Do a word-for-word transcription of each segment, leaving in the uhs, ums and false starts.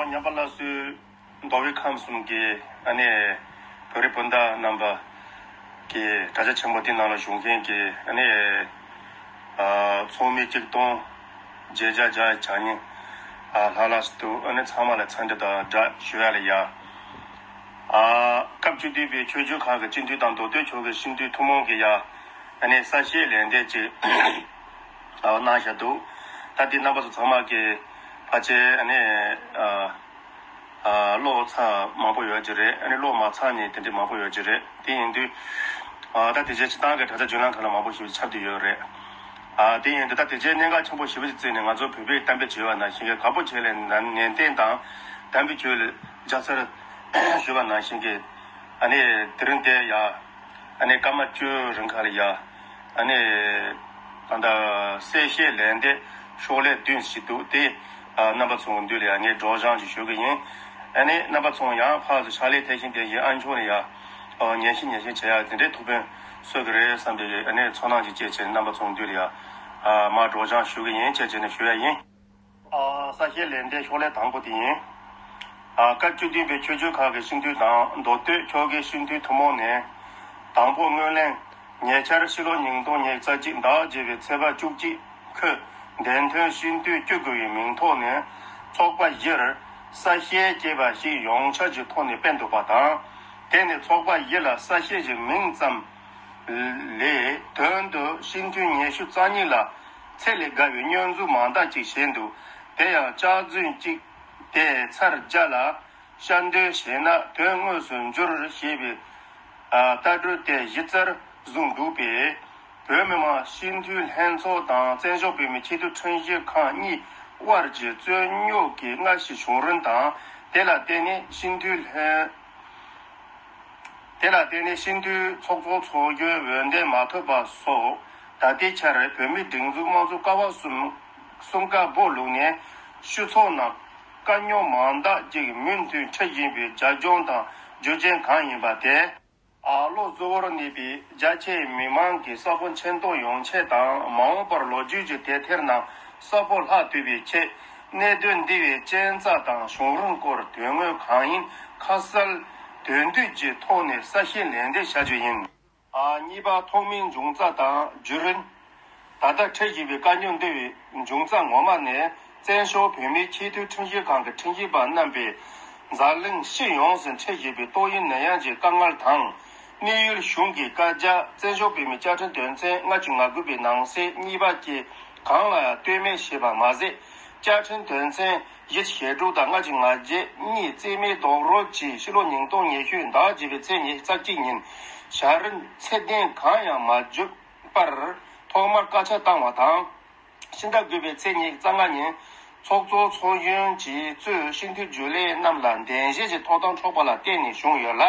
ཉམས་པ་སླར་གསོའི་མདོ་དབུས་ཁམས་གསུམ་གྱི་ཨ་ནི་བོད་རིགས་སྤུན་ཟླ་རྣམ་པ་གི་དྲ་རྒྱ་ཆེན་པོ་འདི་ནང་ལ་བཞུགས་མཁན་གྱི་ཨ་ནི་ཚོགས་མི་གཅིག་སྟོང་བརྒྱད་བརྒྱ་བརྒྱ་ཆ་གཉིས་ལྷག་ལྷག་ཞིག་འདུག་ཨ་ནི་ཚང་མ་ལ་འཚམས་འདྲི་དང་སྦྲགས་ཞུ་ཡ་ལ་ཡ། སྐབས་བཅུ་བདུན་པའི་ཆོས་བརྒྱུད་ཁག་གི་སྤྱི་འཐུས་དང་མདོ་སྟོད་ཕྱོགས་ཀྱི་སྤྱི་འཐུས་ཐུན་མོང་གི་ཡ་ཨ་ནི་གསལ་བཤད་ལན་འདེབས་ཅིག་གནང་བཞག་འདུག་ད་འདི་རྣམ་པ་ཚོ་ཚང་མ་གི་ཕལ་ཆེར་ཨ་ནི་ཀློག་ཚར་མང་པོ་ཡོད་ཀྱི་རེད། ཨ་ནི་ཀློག་མ་ཚར་ནི་དེ་འདྲ་མང་པོ་ཡོད་ཀྱི་རེད། དེ་ཡིན་དུས་ད་དེ་རྗེས་སྤྱི་བཏང་གི་དྲ་རྒྱ་བརྒྱུད་ལམ་ཁག་ལ་མང་པོ་ཞིག་ཁྱབ་བསྡད་ཡོད་རེད། དེ་ཡིན་དུས་ད་དེ་རྗེས་གནད་འགག་ཆེན་པོ་ཞེ་པོ་ཅིག་བརྩིས་ནས་ང་ཚོ་བོད་པས་གཏན་འབེབས་བྱས་པ་ནང་བཞིན་གྱི་དགའ་པོ་བྱས་ལས་ནན་ཏན་དང་གཏན་འབེབས་བྱས་ལས་རྒྱ་ཆེར་ཞུས་པ་ནང་བཞིན་གྱི་ཨ་ནི་དེ་རིང་དེ་ཡ་ཨ་ནི་སྐར་མ་བཅུ་རིང་ཁ་ལ་ཡ་ཨ་ནི་ད་ལྟ་གསལ་བཤད་ལན་འདེབས་ཤོག་ལྷེ་བདུན་ཞིག་འདུག་དེ་རྣམ་པ་ཚོ་མདུན་ལ་ཡ་ངས་སྒྲོག་སྦྱང་ཅིག་ཞུ་གི་ཡིན། ཨ་ནི་རྣམ་པ་ཚོ་ཡང་ཕར་ཚུར་ཕྱག་ལས་མཐིལ་ཕྱིན་དེ་བཞིན་ཨ་མཆོག་ལ་ཡ་ཉན་ཤིང་ཉན་ཤིང་བྱེད་ཡ་དེ་འདྲའི་ཐུགས་ཕན་གསོས་ཀྱི་རེད་བསམ་པའི་ཨ་ནི་ཚོར་སྣང་ཅིག་སྐྱེས་བྱས་རྣམ་པ་ཚོ་མདུན་ལ་ཡ་མར་སྒྲོག་སྦྱང་ཞུ་གི་ཡིན་བྱས་བྱས་ནས་ཞུ་ཡ་ཡིན། གསལ་བཤད་ལན་འདེབས་ཤོག་ལྷེ་དང་པོ་དེ་ཡིན། སྐབས་བཅུ་བདུན་པའི་ཆོས་བརྒྱུད་ཁག་གི་སྤྱི་འཐུས་དང་མདོ་སྟོད་ཕྱོགས་ཀྱི་སྤྱི་འཐུས་ཐུན་མོང་ནས། དང་པོ་སྔོན་གླེང་། ཉེ་ཆར་ཕྱི་ལོ་ཉིས་སྟོང་ཉེར་གཅིག་ཟླ་བརྒྱད་པའི་ཚེས་པ་བཅུ་གཅིག་ཁོས་བདེན་དོན་སྤྱི་འཐུས་བཅུ་དགུ་པའི་མིང་ཐོག་ནས་ཚོགས་པ་བཞིར་གསལ་བཤད་ཅེས་པ་ཞིག་ཡོངས་ཁྱབ་ཀྱི་ཐོག་ནས་སྤེལ་འདུག་པ་དང་། དེ་ནི་ཚོགས་པ་བཞི་ལ་གསལ་བཤད་ཀྱི་མིང་ཙམ་ལས་དོན་དུ་སྤྱི་འཐུས་ཉི་ཤུ་རྩ་གཉིས་ལ་ཚད་ལས་བརྒལ་བའི་བསྙོན་འཛུགས་མང་དག་ཅིག་བྱས་འདུག་དེ་ཡང་སྐྱག་རྫུན་གཅིག་དེ་ཚར་བརྒྱ་ལ་ཤར་འདོན་བྱས་ན་དོན་དངོས་སུ་འགྱུར་ཞེས་པའི་ལྟ་གྲུབ་དེ་གཞི་རྩར་བཟུང་འདུག་པས། བོད་མི་མང་སྤྱི་འཐུས་ལྷན་ཚོགས་དང་བཙན་བྱོལ་བོད་མིའི་ཆེས་མཐོའི་ཁྲིམས་ཞིབ་ཁང་གཉིས་དབར་གྱི་རྩོད་རྙོག་གི་སྔ་ཕྱི་བྱུང་རིམ་དང་། དེ་ལ་བརྟེན་ནས་སྤྱི་འཐུས་ལྷན། དེ་ལ་བརྟེན་ནས་སྤྱི་འཐུས་ཚོགས་གཙོ་ཚོགས་རྒྱུའི་འོས་འདེམས་མ་ཐོབ་པ་སོགས། ད་ལྟའི་ཆར་བོད་མིའི་སྒྲིག་འཛུགས་དམངས་གཙོ་ཀ་བ་གསུམ་གསུམ་ཀ་སྦོ་ལུག་ནས་སྤྱི་ཚོགས་ནང་དཀའ་རྙོག་མང་དག་ཅིག་མུ་མཐུད་འཕྲད་བཞིན་པའི་རྒྱབ་ལྗོངས་དང་རྒྱུ་རྐྱེན་གང་ཡིན་པ་དེ། ཨ་བློ་གཙོ་བོར་གནས་པའི་རྒྱ་ཆེའི་མི་མང་གི་ས་ཁོངས་ཆེན་ཐོག་ཡོང་ཆེད་དང་མ་འོངས་པར་ལོ་རྒྱུས་ཀྱི་དེབ་ཐེར་ནང་གསལ་པོ་ལྷག་ཐུབ་པའི་ཆེད། གནད་དོན་འདི་བའི་རྐྱེན་རྩ་དང་བྱུང་རིམ་སྐོར་དོན་དངོས་གང་ཡིན་ཁ་གསལ་དོན་བསྡུས་ཀྱི་ཐོག་ནས་གསལ་བཤད་ལན་འདེབས་བྱ་རྒྱུ་ཡིན། ཨ་གཉིས་པ་ཐོག་མའི་འབྱུང་རྩ་དང་བརྒྱུད་རིམ། ད་ལྟ་འཕྲད་བཞིན་པའི་དཀའ་རྙོག་འདི་བའི་འབྱུང་རྩ་ངོ་མ་ནི་བཙན་བྱོལ་བོད་མིའི་ཆེས་མཐོའི་ཁྲིམས་ཞིབ་ཁང་གི་ཁྲིམས་ཞིབ་པ་རྣམ་པས་འཛམ་གླིང་སྤྱི་ཡོངས་སུ་འཕྲད་བཞིན་པའི་ཏོག་དབྱིབས་ནད་ཡམས་ཀྱི་དཀའ་ངལ་དང་། གནས་ཡུལ་གཞུང་གི་བཀའ་རྒྱ། བཙན་བྱོལ་བོད་མིའི་བཅའ་ཁྲིམས་དོན་ཚན་ལྔ་བཅུ་ང་དགུ་པའི་ནང་གསེས་གཉིས་པ་བཅས་གང་ལ་ཡང་ལྟོས་མེད་བྱས་པ་མ་ཟད། བཅའ་ཁྲིམས་དོན་ཚན་བཞི་བཅུ་ཞེ་དྲུག་དང་ལྔ་བཅུ་ང་བརྒྱད་གཉིས་རྩིས་མེད་རྡོག་རོལ་གྱིས་ཕྱི་ལོ་ཉིས་སྟོང་ཉི་ཤུ་ཟླ་བརྒྱད་པའི་ཚེས་ཉི་ཤུ་རྩ་གཅིག་ཉིན་བྱ་རིམ་ཚད་ལྡན་གང་ཡང་མ་བརྒྱུད་པར་ཐོག་མར་བཀའ་ཆ་བཏང་བ་དང་། ཕྱི་ཟླ་དགུ་པའི་ཚེས་ཉི་ཤུ་རྩ་ལྔ་ཉིན་ཚོགས་གཙོ་ཚོགས་གཞོན་གྱིས་གཙོས་སྤྱི་འཐུས་རྒྱུན་ལས་རྣམས་ལ་བདེན་བཞི་གྱི་ཐོབ་ཐང་འཕྲོག་པ་ལ་བརྟེན་ནས་བྱུང་ཡོད་ལ།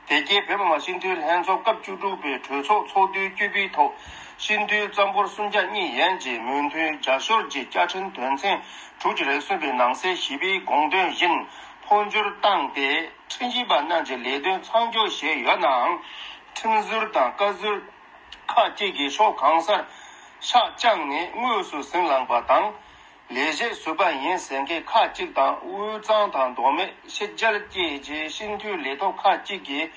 དེ་རྗེས་བོད་མི་མང་སྤྱི་འཐུས་ལྷན་ཚོགས་སྐབས་བཅུ་དྲུག་པའི་གྲོས་ཚོགས་ཚོགས་དུས་བཅུ་པའི་ཐོག་སྤྱི་འཐུས་རྩ་འབོར་སུམ་བརྒྱ་གཉིས་ཡན་གྱིས་མོས་མཐུན་རྒྱབ་སྐྱོར་གྱིས་བཅའ་ཁྲིམས་དོན་ཚན་དྲུག་ཅུ་རེ་གསུམ་པའི་ནང་གསེས་བཞི་པའི་དགོངས་དོན་བཞིན་འཕོ་འགྱུར་བཏང་སྟེ་ཁྲིམས་ཞིབ་པ་རྣམས་ཀྱི་ལས་དོན་མཚམས་འཇོག་བྱས་ཡོད་ནའང་། ཁྲིམས་ཟུར་དང་བཀའ་ཟུར་ཁག་ཅིག་གིས་ཕྱོགས་གང་སར་ཤག་བཅངས་ནས་དངོས་སུ་ཟིང་ལངས་པ་དང་། ལས་བྱེད་ཟུར་པ་ཡིན་ཟེར་མཁན་ཁག་ཅིག་དང་དབུས་གཙང་དང་མདོ་སྨད་ཕྱི་རྒྱལ་བཅས་ཀྱི་སྤྱི་འཐུས་ལས་ཐོག་ཁག་ཅིག་གིས་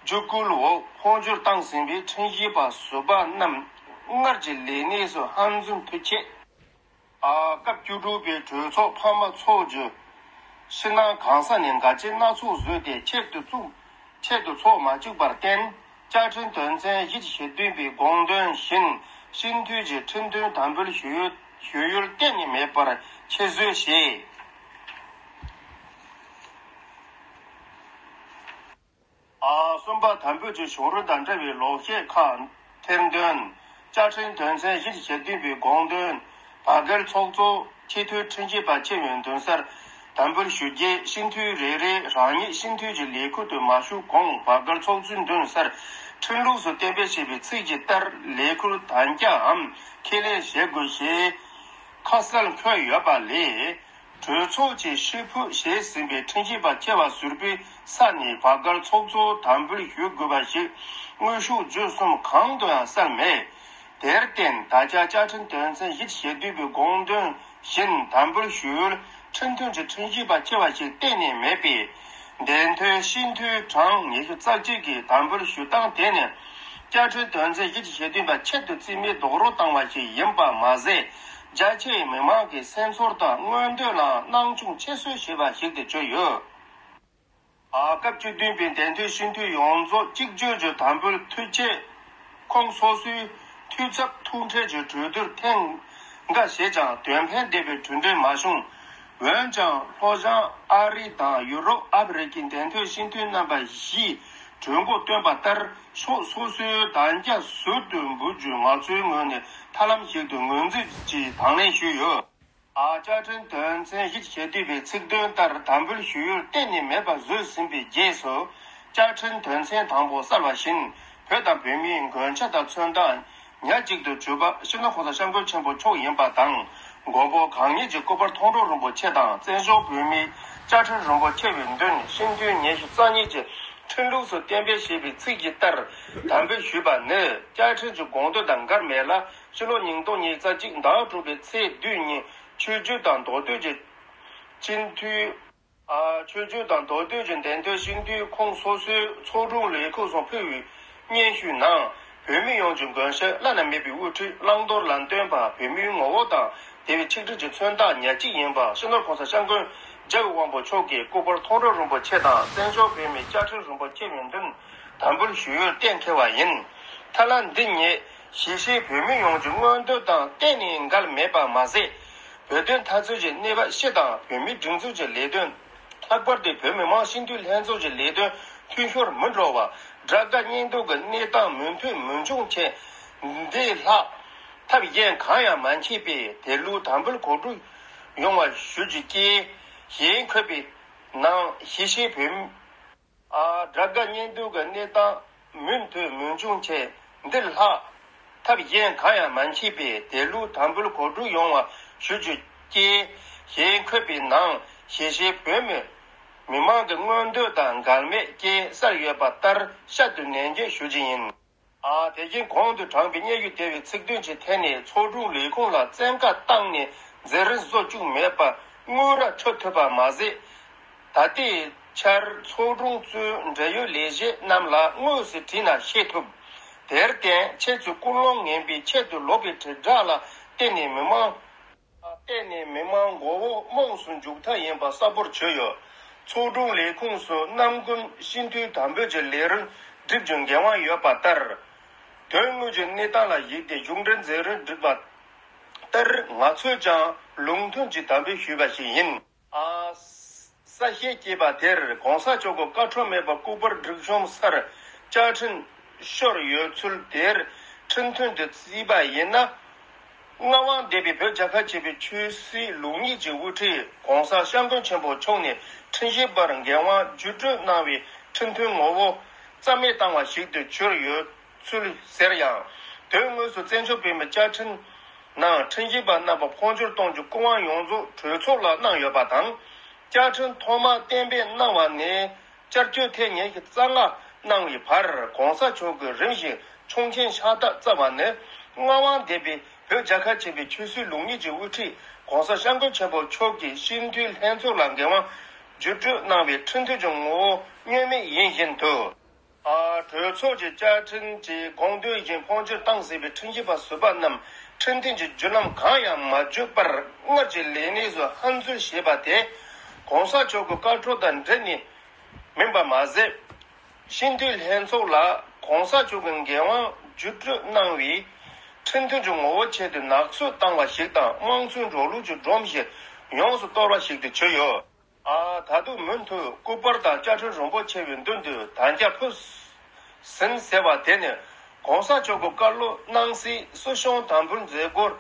རྒྱུད་སྐུལ་འོག་འཕོ་འགྱུར་བཏང་ཟིན་པའི་ཁྲིམས་ཞིབ་པ་ཟུར་པ་རྣམས་སྔར་གྱི་ལས་གནས་སུ་ཧམ་འཛུལ་མཐུད་ཆེད། ཨ་སྐབས་བཅུ་དྲུག་པའི་གྲོས་ཚོགས་འཕར་མ་ཚོགས་རྒྱུ། ཕྱི་ནང་གང་ས་ནས་འགལ་རྐྱེན་སྣ་ཚོགས་བཟོས་ཏེ་ཆེད་དུ་བཙུགས་ཆེད་དུ་ཚོགས་མ་བཅུག་པར་བརྟེན། བཅའ་ཁྲིམས་དོན་ཚན་བཞི་བཅུ་ཞེ་བདུན་པའི་དགོངས་དོན་བཞིན་སྤྱི་འཐུས་ཀྱི་ཁྲིམས་མཐུན་དམ་འབུལ་ཞུ་ཡུལ་ཞུ་ཡུལ་གཏན་ནས་མེད་པར་ཆེད་བཟོས་བྱས། ཨ་གསུམ་པ། དམ་འབུལ་གྱི་བྱུང་རིམ་དང་འབྲེལ་བའི་ལོག་བཤད་ཁག་ཐེར་འདོན། བཅའ་ཁྲིམས་དོན་ཚན་བཞི་བཅུ་ཞེ་བདུན་པའི་དགོངས་དོན། བར་བརྒལ་ཚོགས་གཙོ་ཆེས་མཐོའི་ཁྲིམས་ཞིབ་པ་ཆེན་མོའི་མདུན་སར་དམ་འབུལ་ཞུ་རྒྱུའི་སྤྱི་འཐུས་རེ་རེ་རང་ཉིད་སྤྱི་འཐུས་ཀྱི་ལས་ཁུར་དུ་མ་ཞུགས་གོང་བར་བརྒལ་ཚོགས་གཙོའི་མདུན་སར་ཁྲིམས་ལུགས་སུ་གཏན་འབེབས་བྱས་པའི་ཚིག་གི་ལྟར་ལས་ཁུར་དམ་བཅའམ་ཁས་ལེན་བྱེད་དགོས་ཞེས་ཁ་གསལ་འཁོད་ཡོད་པ་ལས། གྲོས་ཚོགས་ཀྱིས་ཞུ་ཕུལ་བྱས་ཟིན་པའི་ཁྲིམས་ཞིབ་པ་ཆེ་བ་ཟུར་པའི་ས་ནས་བར་བརྒལ་ཚོགས་གཙོར་དམ་འབུལ་ཞུ་དགོས་པ་ཞིག་དངོས་ཤུགས་བརྗོད་གསུམ་གང་དུ་ཡང་གསལ་མེད། དེར་བརྟེན་ད་ཆ་བཅའ་ཁྲིམས་དོན་ཚན་བཞི་བཅུ་ཞེ་བདུན་པའི་དགོངས་དོན་བཞིན་དམ་འབུལ་ཞུ་ཡུལ་ ཁྲིམས་མཐུན་གྱི་ཁྲིམས་ཞིབ་པ་ཆེ་བ་ཞིག་གཏན་ནས་མེད་པས། འདས་ཐོན་སྤྱི་འཐུས་གྲངས་ཉི་ཤུ་རྩ་གཅིག་གིས་དམ་འབུལ་ཞུ་སྟངས་དེ་ནི། བཅའ་ཁྲིམས་དོན་ཚན་བཞི་བཅུ་ཞེ་བདུན་པ་ཆེད་དུ་བརྩིས་མའི་རྡོག་རོལ་བཏང་བ་ཞིག་ཡིན་པ་མ་ཟད། རྒྱ་ཆེའི་མི་མང་གི་སེམས་ཚོར་དང་མངོན་འདོད་ལའང་སྣང་ཆུང་ཆེ་བཟོ་བྱས་པ་ཞིག་ཏུ་གྱུར་ཡོད། ཨ། སྐབས་བཅུ་བདུན་པའི་འདས་ཐོན་སྤྱི་འཐུས་ཡོངས་རྫོགས་གཅིག་གྱུར་གྱི་དམ་འབུལ་འཐུས་ཆེད། ཁོངས་སོ་སོའི་འཐུས་ཚབ་ཐུག་འཕྲད་ཀྱི་གྲོས་བསྡུར་ཐེངས་འགའ་བྱས་ཀྱང་དོན་ཕན་ལྡན་པའི་གྲུབ་འབྲས་མ་བྱུང་། འོན་ཀྱང་ལྷོ་བྱང་ཨ་རི་དང་ཡུ་རོབ་ཨ་ཕི་རི་ཀའི་འདས་ཐོན་སྤྱི་འཐུས་རྣམ་པ་བཞིས་གྲོས་འགོ་བཏོན་པ་ལྟར། ཕྱོགས་སོ་སོའི་དམ་བཅའ་ཟུར་དུ་འབུལ་རྒྱུ་ང་ཚོའི་ངོས་ནས་ཐབས་ལམ་ཞིག་ཏུ་ངོས་འཛིན་གྱིས་དང་ལེན་ཞུས་ཡོད། ཨ། བཅའ་ཁྲིམས་དོན་ཚན་བཞི་བཅུ་ཞེ་བདུན་པའི་ཚིག་དོན་ལྟར་དམ་འབུལ་ཞུ་ཡུལ་གཏན་ནས་མེད་པ་བཟོས་ཟིན་པའི་རྗེས་སུ། བཅའ་ཁྲིམས་དོན་ཚན་དང་པོ་གསལ་བ་བཞིན། བོད་དང་བོད་མིའི་མགོན་སྐྱབས་དང་མཚོན་རྟགས་ཉག་གཅིག་ཏུ་གྱུར་པ་སྤྱི་ནོར་གོང་ས་སྐྱབས་མགོན་ཆེན་པོ་མཆོག་ཡིན་པ་དང་། མགོན་པོ་གང་ཉིད་ཀྱི་སྐུ་པར་མཐོང་གྲོལ་རིན་པོ་ཆེ་དང་། བཙན་བྱོལ་བོད་མིའི་བཅའ་ཁྲིམས་རིན་པོ་ཆེ་བའི་མདུན་སྤྱི་འཐུས་ཉི་ཤུ་རྩ་གཉིས་ཀྱི་ཁྲིམས་ལུགས་སུ་གཏན་འབེབས་བྱས་པའི་ཚིག་གི་ལྟར་དམ་འབུལ་ཞུས་པ་ནི། བཅའ་ཁྲིམས་ཀྱི་དགོངས་དོན་དང་འགལ་མེད་ལ། ཕྱི་ལོ་ཉིས་སྟོང་ཉི་ཤུ་རྩ་གཅིག་ཟླ་དྲུག་པའི་ཚེས་བདུན་ཉིན་ཆོས་བརྒྱུད་དང་མདོ་སྟོད་ཀྱི་སྤྱི་འཐུས། ཨ། ཆོས་བརྒྱུད་དང་མདོ་སྟོད་ཀྱི་འདས་ཐོན་སྤྱི་འཐུས་ཁོངས་སོ་སོའི་ཚོགས་དྲུང་ལས་ཁུངས་སུ་ཕུལ་བའི་སྙན་ཞུའི་ནང་། བོད་མི་ཡོངས་ཀྱི་མགོན་སྐྱབས་བླ་ན་མེད་པའི་དབུ་ཁྲིད་བླང་དོར་ལ་བརྟེན་པ། བོད་མིའི་ངོ་བོ་དང་བདེ་བའི་ཆིག་སྒྲིལ་གྱི་མཚོན་རྟགས་ཉག་གཅིག་ཡིན་པ། སྤྱི་ནོར་གོང་ས་སྐྱབས་མགོན་རྒྱལ་བའི་དབང་པོ་མཆོག་གི་སྐུ་པར་མཐོང་གྲོལ་རིན་པོ་ཆེ་དང་། བཙན་བྱོལ་བོད་མིའི་བཅའ་ཁྲིམས་རིན་པོ་ཆེ་བའི་མདུན་དམ་འབུལ་ཞུ་ཡུལ་གཏན་འཁེལ་བ་ཡིན། ཐབས་ལམ་འདི་ཉིད་གཞིས་བྱེས་བོད་མི་ཡོངས་ཀྱི་མངོན་འདོད་དང་གཏན་ནས་འགལ་མེད་པ་མ་ཟད། བོད་དོན་འཐབ་རྩོད་ཀྱི་གནས་བབ་སྤྱི་དང་བོད་མིའི་སྒྲིག་འཛུགས་ཀྱི་ལས་དོན། ལྷག་པར་དུ་བོད་མི་མང་སྤྱི་འཐུས་ལྷན་ཚོགས་ཀྱི་ལས་དོན་འཐུས་ཤོར་མི་འགྲོ་བ། དགྲ་དགའ་གཉེན་སྡུག་གི་གནས་སྟངས་མུ་མཐུད་མི་འབྱུང་ཆེད། འདི་ལྷག་ཐབས་གཞན་གང་ཡང་མ་མཆིས་པས། དེ་ལུགས་དམ་འབུལ་གོ་སྒྲིག་ཡོང་བ་ཞུ་རྒྱུ་བཅས། ཞེས་འཁོད་པའི་ནང་གཞིས་བྱེས་བོད་མི། ཨ། དགྲ་དགའ་གཉེན་སྡུག་གི་གནས་སྟངས་མུ་མཐུད་མི་འབྱུང་ཆེད། འདི་ལྷག་ཐབས་གཞན་གང་ཡང་མ་མཆིས་པས། དེ་ལུགས་དམ་འབུལ་གོ་སྒྲིག་ཡོང་བ་ཞུ་རྒྱུ་བཅས། ཞེས་འཁོད་པའི་ནང་གཞིས་བྱེས་བོད་མི་མི་མང་གི་མངོན་འདོད་དང་འགལ་མེད་ཅེས་གསལ་ཡོད་པ་ལྟར་བསྐྱར་དུ་ནན་བརྗོད་ཞུ་རྒྱུ་ཡིན། ཨ། དེ་བཞིན་གོང་དུ་དྲངས་པའི་སྙན་ཞུ་དེ་བས་ཚིག་དོན་གྱི་ཐད་ནས་ཚོགས་དྲུང་ལས་ཁུངས་ལ་བཙན་བཀའ་བཏང་ནས་མཛད་རིམ་བཟོ་བཅུག་མེད་པར་དངུལ་ར་འཕྲོད་ཐུབ་པ་མ་ཟད། ད་ལྟའི་ཆར་ཚོགས་དྲུང་གཙོས་འབྲེལ་ཡོད་ལས་བྱེད་རྣམས་ལ་དངོས་སུ་དྲིས་ན་ཤེས་ཐུབ། དེར་བརྟེན་ཁྱེད་ཚོས་ཀུན་སློང་ངན་པའི་ཆེད་དུ་ལོག་པའི་དྲིལ་བསྒྲགས་ལ་བརྟེན་ནས་མི་མང་བརྟེན་ནས་མི་མང་མགོ་བོ་རྨོངས་སུ་འཇུག་ཐབས་ཡིན་པ་གསལ་པོར་བརྗོད་ཡོད། ཚོགས་དྲུང་ལས་ཁུངས་སུ་གནམ་དགུན་སྤྱི་འཐུས་དམ་འབུལ་གྱི་ལས་རིམ་སྒྲིག་རྒྱུ་འགན་དབང་ཡོད་པ་ལྟར། དོན་དངོས་ཀྱི་གནས་སྟངས་ལ་གཞིགས་ཏེ་མཇུག་འབྲས་མཛད་རིམ་བསྒྲིགས་པ་ལྟར། ང་ཚོས་ཀྱང་ལུགས་མཐུན་གྱིས་དམ་འབུལ་ཞུས་པ་ཞིག་ཡིན། ཨ། གསལ་བཤད་བྱས་པ་དེར་གོང་ས་མཆོག་གི་བཀའ་འཁྲོལ་མེད་པར་སྐུ་པར་སྒྲིག་གཤོམ་སར་བཅའ་ཁྲིམས་ཤོར་ཡོད་ཚུལ་དེར་ཁྲིམས་མཐུན་དུ་བརྩིས་པ་ཡིན་ན། མངའ་དབང་ལྡན་པའི་བོད་རྒྱལ་ཁབ་ཆེན་པོའི་ཆོས་སྲིད་ལུགས་གཉིས་ཀྱི་དབུ་ཁྲིད་གོང་ས་སྐྱབས་མགོན་ཆེན་པོ་མཆོག་ནས་ཁྲིམས་ཞིབ་པར་འགན་དབང་བརྒྱུད་སྤྲོད་གནང་བའི་ཁྲིམས་མཐུན་ངོ་བོ་རྩ་མེད་བཏང་བ་ཞིག་ཏུ་གྱུར་ཡོད་ཚུལ་ཟེར་ཡང་། དོན་དངོས་སུ་བཙན་བྱོལ་བོད་མིའི་བཅའ་ཁྲིམས་ནང་ཁྲིམས་ཞིབ་པ་རྣམ་པ་འཕོ་འགྱུར་གཏོང་རྒྱུའི་སྐུ་དབང་ཡོངས་རྫོགས་གྲོས་ཚོགས་ལ་གནང་ཡོད་པ་དང་། བཅའ་ཁྲིམས་ཐོག་མར་གཏན་འབེབས་གནང་བ་ནས་བསྐྱར་བཅོས་ཐེངས་ཉི་ཤུ་རྩ་ལྔ་གནང་བའི་བར་གོང་ས་མཆོག་གིས་རིམ་བཞིན་ཆོག་མཆན་ཕྱག་རྟགས་བསྩལ་བ་ནི། མངའ་དབང་ལྡན་པའི་བོད་རྒྱལ་ཁབ་ཆེན་པོའི་ཆོས་སྲིད་ལུགས་གཉིས་ཀྱི་དབུ་ཁྲིད་གོང་ས་སྐྱབས་མགོན་ཆེན་པོ་མཆོག་གིས་སྤྱི་འཐུས་ལྷན་ཚོགས་ལ་འགན་དབང་བརྒྱུད་སྤྲོད་གནང་བའི་ཁྲིམས་མཐུན་གྱི་ངོ་བོ་བསྙོན་མེད་ཡིན་བཞིན་དུ། ཨ། གྲོས་ཚོགས་ཀྱི་བཅའ་ཁྲིམས་ཀྱི་དགོངས་དོན་བཞིན་འཕོ་འགྱུར་བཏང་ཟིན་པའི་ཁྲིམས་ཞིབ་པ་ཟུར་པ་རྣམས་ཁྲིམས་མཐུན་གྱི་བརྒྱུད་ལམ་གང་ཡང་མ་བརྒྱུད་པར་སྔར་གྱི་ལས་གནས་སུ་ཧམ་འཛུལ་བྱས་པ་དེ་གོང་ས་མཆོག་གི་བཀའ་འཁྲོལ་དང་འབྲེལ་ནས་མིན་པ་མ་ཟད། སྤྱི་འཐུས་ལྷན་ཚོགས་ལ་གོང་ས་མཆོག་གི་འགན་དབང་བརྒྱུད་སྤྲོད་གནང་བའི་ཁྲིམས་མཐུན་གྱི་ངོ་བོ་ཆེད་དུ་ནག་གསུག་བཏང་བ་ཞིག་དང་། དམངས་གཙོའི་འགྲོ་ལུགས་ཀྱི་སྒྲོམ་གཞི་ཡོངས་སུ་གཏོར་བ་ཞིག་ཏུ་གྱུར་ཡོད། ཨ། ད་དུང་མུ་མཐུད་སྐུ་པར་དང་བཅའ་ཁྲིམས་རིན་པོ་ཆེ་བའི་མདུན་དུ་དམ་བཅའ་ཕུལ་ཟིན་ཟེར་བ་དེ་ནི། གོང་ས་མཆོག་གི་བཀའ་སློབ་གནང་སའི་སྲིད་སྐྱོང་དམ་འབུལ་མཛད་སྒོར་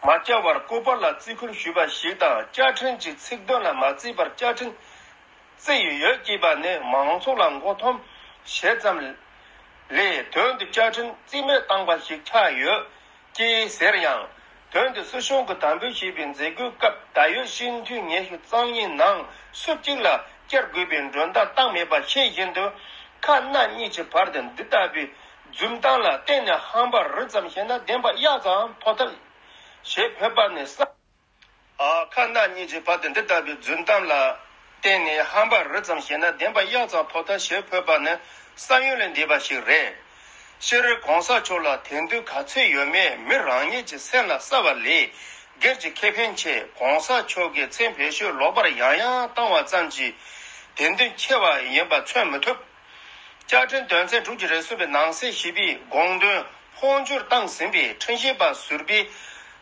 མ་བཅར་བར་སྐུ་པར་ལ་བརྩི་བཀུར་ཞུས་པ་ཞིག་དང་། བཅའ་ཁྲིམས་ཀྱི་ཚིག་དོན་ལ་མ་བརྩིས་པར་བཅའ་ཁྲིམས་བརྩི་ཡི་ཡོད་ཅེས་པ་ནི་མང་ཚོགས་ལ་མགོ་འཐོམ་བྱེད་ཙམ་ལས། དོན་དུ་བཅའ་ཁྲིམས་རྩིས་མེད་བཏང་བ་ཞིག་ཆགས་ཡོད། ཅེས་ཟེར་ཡང་། དོན་དུ་སྲིད་སྐྱོང་གི་དམ་འབུལ་ཞུས་པའི་མཛད་སྒོའི་སྐབས་ད་ཡོད་སྤྱི་འཐུས་ཉི་ཤུ་རྩ་གཉིས་ནང་སུ་གཅིག་ལ་བཅར་དགོས་པའི་མགྲོན་བརྡ་བཏང་མེད་པ་ཤེས་བཞིན་དུ། ཁ་སྣ་གཉིས་ཀྱི་བར་དུ་འདི་ལྟ་བུའི་འཛུམ་མདངས་ལ་བརྟེན་ནས་ཧམ་པ་རི་ཙམ་བྱས་ན་བདེན་པ་གཡའ་ཙམ་མཐོ་ཐལ་ཞེས་བོད་པ་ནི་བསམ། ཨ། ཁ་སྣ་གཉིས་ཀྱི་བར་དུ་འདི་ལྟ་བུའི་རྫུན་གཏམ་ལ་བརྟེན་ནས་ཧམ་པ་རི་ཙམ་བྱས་ན་བདེན་པ་གཡག་ཙམ་ཕོ་ཐ་བྱེད་ཕོད་པ་ནི་བསམ་ཡུལ་ལས་འདས་པ་ཞིག་རེད། སྤྱིར་གོང་ས་མཆོག་ལ་དད་འདུན་ག་ཚོད་ཡོད་མེད་མི་རང་ཉིད་ཀྱི་སེམས་ལ་གསལ་བ་ལས། སྒེར་གྱི་ཁེ་ཕན་ཆེད་གོང་ས་མཆོག་གི་མཚན་བེད་སྤྱོད་ལོག་པར་ཡང་ཡང་བཏང་བ་ཙམ་གྱིས་དད་འདུན་ཆེ་བ་ཡིན་པ་མཚོན་མི་ཐུབ། བཅའ་ཁྲིམས་དོན་ཚན་དྲུག་ཅུ་རེ་གསུམ་པའི་ནང་གསེས་བཞི་པའི་དགོངས་དོན་འཕོ་འགྱུར་བཏང་ཟིན་པའི་ཁྲིམས་ཞིབ་པ་ཟུར་པའི་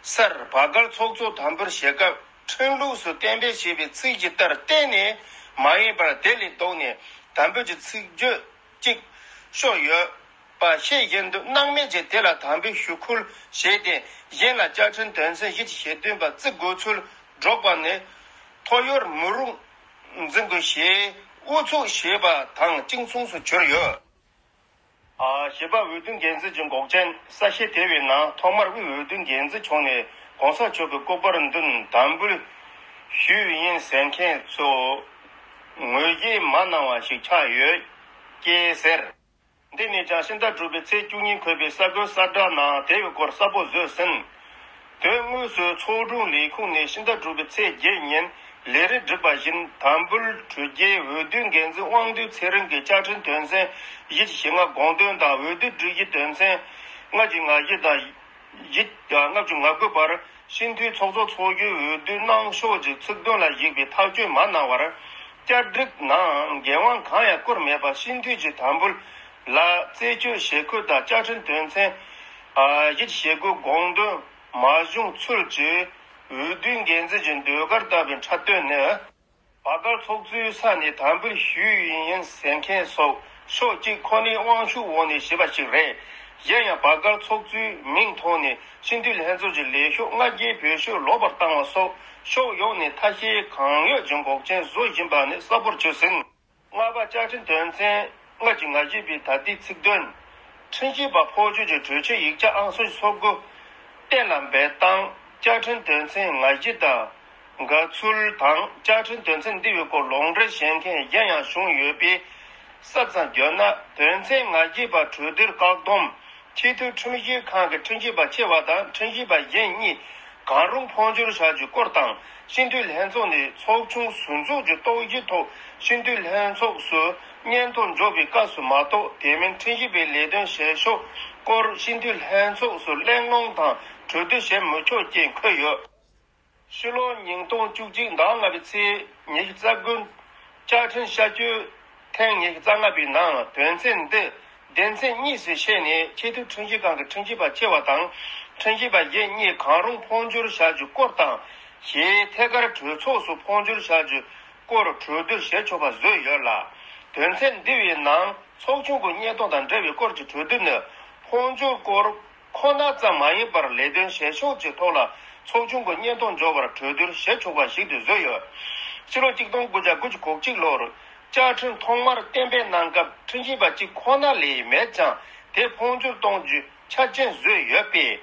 སར་བར་བརྒལ་ཚོགས་གཙོ་དམ་འབུལ་བྱེད་སྐབས་ཁྲིམས་ལུགས་སུ་གཏན་འབེབས་བྱས་པའི་ཚིག་གི་ལྟར་གཏན་ནས་མ་ཡིན་པར་དེ་ལས་ལྡོག་ནས་དམ་འབུལ་གྱི་ཚིག་བརྗོད་ཅིག་ཤོར་ཡོད་པ་ཤེས་བཞིན་དུ་སྣང་མེད་ཀྱིས་དེ་ལ་དམ་འབུལ་ཞུ་ཁུལ་བྱས་ཏེ། གཞན་ལ་བཅའ་ཁྲིམས་དོན་ཚན་བཞི་བཅུ་ཞེ་བདུན་པ་བརྩི་དགོས་ཚུལ་སྒྲོག་པ་ནི་ཐོ་ཡོར་མུ་རུ་འཛིན་དགོས་ཞེས་ཨུ་ཚུགས་བྱས་པ་དང་གཅིག་མཚུངས་སུ་གྱུར་ཡོད། ཨ། བྱིས་པ་འོས་བསྡུ་འགན་འཛིན་གྱི་འགོག་རྐྱེན་གསལ་བཤད་དེ་བའི་ནང་ཐོག་མར་དབུས་འོས་བསྡུ་འགན་འཛིན་མཆོག་ནས་གོང་ས་མཆོག་གི་སྐུ་པར་མདུན་དམ་འབུལ་ཞུས་ཡིན་ཟེར་མཁན་ཚོ་ངོས་བཞེས་མ་གནང་བ་ཞིག་ཆགས་ཡོད་ཅེས་ཟེར། འདི་ནས་ཀྱང་ཕྱི་ཟླ་དྲུག་པའི་ཚེས་བཅུ་གཉིས་འཁོད་པའི་གསར་འགོད་གསལ་བསྒྲགས་ནང་དེ་ཡི་སྐོར་གསལ་པོ་བཟོས་ཟིན། དོན་དངོས་སུ་ཚོགས་དྲུང་ལས་ཁུངས་ནས་ཕྱི་ཟླ་དྲུག་པའི་ཚེས་བརྒྱད་ཉིན་ལས་རིམ་བསྒྲིགས་པ་བཞིན་དམ་འབུལ་གྲོལ་རྗེས་འོས་བསྡུ་འགན་འཛིན་དབང་འདུས་ཚེ་རིང་གིས་བཅའ་ཁྲིམས་དོན་ཚན་བཞི་བཅུ་ཞེ་ལྔ་དགོངས་དོན་དང་འོས་བསྡུ་སྒྲིག་གཞི་དོན་ཚན་ལྔ་བཅུ་ང་བཞི་དང་བཞི་ལྔ་བཅུ་ང་དགུ་བར་སྤྱི་འཐུས་ཚོགས་གཙོ་ཚོགས་གཞོན་འོས་བསྡུ་གནང་ཕྱོགས་ཀྱི་ཚིག་དོན་ལ་གཞིགས་པའི་ཐག་གཅོད་མ་གནང་བར། བསྐྱར་སྒྲིག་ནང་འགན་དབང་གང་ཡང་བསྐུར་མེད་པར་སྤྱི་འཐུས་ཀྱི་དམ་འབུལ་ལ་རྩད་གཅོད་བྱེད་ཁུལ་དང་བཅའ་ཁྲིམས་དོན་ཚན་བཞི་བཅུ་ཞེ་དགུ་དགོངས་དོན་མ་བྱུང་ཚུལ་གྱིས་འོས་བསྡུ་འགན་འཛིན་གྱི་ཟློས་གར་ལྟ་བུའི་འཁྲབ་སྟོན་ནི། བར་བརྒལ་ཚོགས་གཙོའི་ས་ནས་དམ་འབུལ་ཞུས་ཡིན་ཟེར་མཁན་སོགས་ཕྱོགས་གཅིག་ཁོ་ནའི་དབང་ཤུགས་འོག་ནས་བྱས་པ་ཞིག་རེད། གཞན་ཡང་བར་བརྒལ་ཚོགས་གཙོའི་མིང་ཐོག་ནས་སྤྱི་འཐུས་ལྷན་ཚོགས་ཀྱི་ལས་ཤོག་ལྔ་བརྒྱའི་བེད་སྤྱོད་ལོག་པར་བཏང་བ་སོགས་ཕྱོགས་ཡོངས་ནས་ཐ་ཤལ་གང་ཡོད་ཀྱི་འགོག་རྐྱེན་བཟོ་བཞིན་པ་ནི་གསལ་པོར་གྱུར་ཟིན། ལྔ་པ། བཅའ་ཁྲིམས་དོན་ཚན་ལྔ་བཅུ་ང་བཞི་པའི་ད་ལྟའི་ཚིག་དོན། ཁྲིམས་ཞིབ་པ་འཕོ་འགྱུར་གྱི་གྲོས་ཆོད་ཡིག་ཆ་ཨང་སོ་སོ་དགུ་གཏན་ལ་འབེབས་སྟངས། བཅའ་ཁྲིམས་དོན་ཚན་ང་བཞི་དང་འགལ་ཚུལ་དང་། བཅའ་ཁྲིམས་དོན་ཚན་འདི་བའི་སྐོར་ལུང་འདྲེན་བྱེད་མཁན་གཞན་ཡང་བྱུང་ཡོད་པས། གསལ་ཙམ་བརྗོད་ན། དོན་ཚན་ང་བཞི་པ་གྲོས་བསྡུར་བཀག་སྡོམ། ཆེས་མཐོའི་ཁྲིམས་ཞིབ་ཁང་གི་ཁྲིམས་ཞིབ་པ་ཆེ་བ་དང་ཁྲིམས་ཞིབ་པ་གཞན་གཉིས་གང་རུང་འཕོ་འགྱུར་བྱ་རྒྱུའི་སྐོར་དང་། སྤྱི་འཐུས་ལྷན་ཚོགས་ནས་ཚོགས་ཆུང་ཟུར་འཛུགས་ཀྱི་རྟོག་ཞིབ་ཐོག་སྤྱི་འཐུས་ལྷན་ཚོགས་སུ་སྙན་ཐོ་འབྱོར་བའི་སྐབས་སུ་མ་གཏོགས། དེ་མིན་ཁྲིམས་ཞིབ་པའི་ལས་དོན་བྱེད་ཕྱོགས་སྐོར་སྤྱི་འཐུས་ལྷན་ཚོགས་སུ་གླེང་སློང་དང་གྲོས་བསྡུར་བྱེད་མི་ཆོག་ཅེས་འཁོད་ཡོད། ཕྱི་ལོ་ཉིས་སྟོང་བཅུ་གཅིག་ཟླ་ལྔ་པའི་ཚེས་ཉི་ཤུ་རྩ་དགུ། བཅའ་ཁྲིམས་བསྐྱར་བཅོས་ཐེངས་ཉི་ཤུ་རྩ་ལྔ་པའི་ནང་དོན་ཚན་འདི་སྡེ་ཚན་གཉིས་སུ་ཕྱེ་ནས་ཆེས་མཐོའི་ཁྲིམས་ཞིབ་ཁང་གི་ཁྲིམས་ཞིབ་པ་ཆེ་བ་དང་ཁྲིམས་ཞིབ་པ་གཞན་གཉིས་གང་རུང་འཕོ་འགྱུར་བྱ་རྒྱུའི་སྐོར་དང་། ཞེས་ཐད་ཀར་གྲོས་ཚོགས་སུ་འཕོ་འགྱུར་བྱ་རྒྱུའི་སྐོར་གྲོས་བསྡུར་བྱེད་ཆོག་པ་བཟོས་ཡོད་ལ། དོན་ཚན་འདི་བའི་ནང་ཚོགས་ཆུང་གི་སྙན་ཐོ་དང་འབྲེལ་བའི་སྐོར་གྱི་གྲོས་བསྡུར་ནི་འཕོ་འགྱུར་སྐོར་ཁོ་ན་ཙམ་མ་ཡིན་པར་ལས་དོན་བྱེད་ཕྱོགས་ཀྱི་ཐོག་ལ་ཚོགས་ཆུང་གི་སྙན་ཐོ་འབྱོར་བར་གྲོས་བསྡུར་བྱེད་ཆོག་པ་ཞིག་ཏུ་བཟོས་ཡོད། ཕྱི་ལོ་གཅིག་སྟོང་དགུ་བརྒྱ་དགུ་བཅུ་གོ་གཅིག་ལོར་བཅའ་ཁྲིམས་ཐོག་མར་གཏན་འབེབས་གནང་སྐབས་ཁྲིམས་ཞིབ་པ་གཅིག་ཁོ་ན་ལས་མེད་ཀྱང་དེ་འཕོ་འགྱུར་གཏོང་རྒྱུའི་ཆ་རྐྱེན་བཟོས་ཡོད་པས།